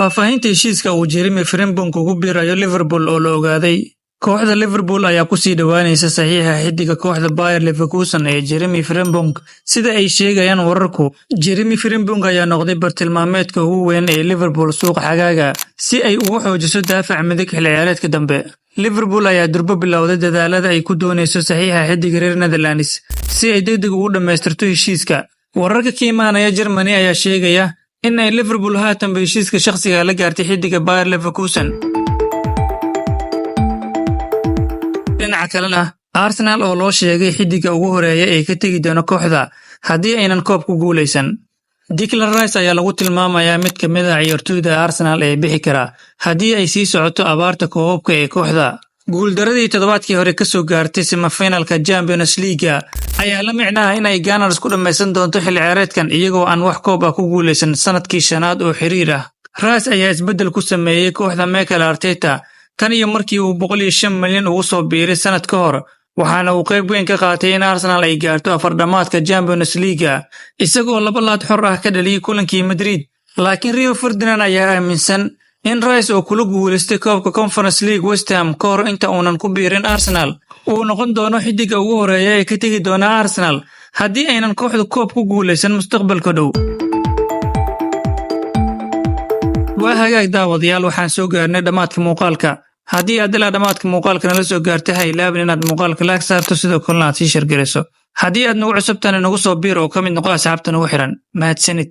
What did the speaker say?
Faahfaahinta heshiiska uu Jeremy Frimpong ugu biirayo Liverpool oo la ogaaday. Kooxda Liverpool ayaa ku sii dhowaanaysa saxiixa xiddiga kooxda Bayer Leverkusen ee Jeremy Frimpong. Sida ay sheegayaan wararku, Jeremy Frimpong ayaa noqday bartilmaameedka ugu weyn ee Liverpool suuqa xagaaga si ay ugu xoojiso daafaca midig xilli ciyaareedka dambe. Liverpool ayaa durbo bilowday dadaalada ay ku doonayso saxiixa xiddiga reer Netherlands si ay degdeg ugu dhammaystirto heshiiska. Wararka ka imaanaya Germany ayaa sheegaya in ay Liverpool haatanba heshiiska shakhsiga la gaartay xiddiga Bayer Leverkusen. Dhinaca kalena, Arsenal oo loo sheegay xiddiga ugu horeeya ee ka tegi doona kooxda haddii aynan koob ku guuleysan. Declan Rice ayaa lagu tilmaamayaa mid ka mid ah ciyaartoyda Arsenal ee bixi kara haddii ay sii socoto abaarta koobabka ee kooxda. Guuldaradii toddobaadkii hore ka soo gaartay semifinalka Champions League ayaa la micno ah in ay Gunners ku dhammaysan doonto xilli ciyaareedkan iyagoo aan wax koob ah ku guuleysan sanadkii shanaad oo xiriir ah. Rice ayaa isbeddel ku sameeyey kooxda Mikel Arteta tan iyo markii uu 105 milyan ugu soo biiray sanad ka hor, waxaana uu qayb weyn ka qaatay in Arsenal ay gaarto afardhamaadka Champions League isagoo laba laad xor ah ka dhaliyay kulankii Madrid. Laakiin Rio Ferdinand ayaa aaminsan in Rice oo kula guuleystay koobka Conference League West Ham ka hor inta uunan ku biirin Arsenal uu noqon doono xiddiga ugu horeeya ee ka tegi doona Arsenal haddii aynan kooxdu koob ku guuleysan mustaqbalka dhow. Waa hagaag daawadayaal, waxaan soo gaarnay dhammaadka muuqaalka. Haddii aad ilaa dhammaadka muuqaalka nala soo gaartay, ha ilaabin inaad muuqaalka like saarto, sidoo kalena aad sii share garayso. Haddii aad nagu cusubtana, nagu soo biir oo ka mid noqo asxaabta nagu xiran. Mahadsanid.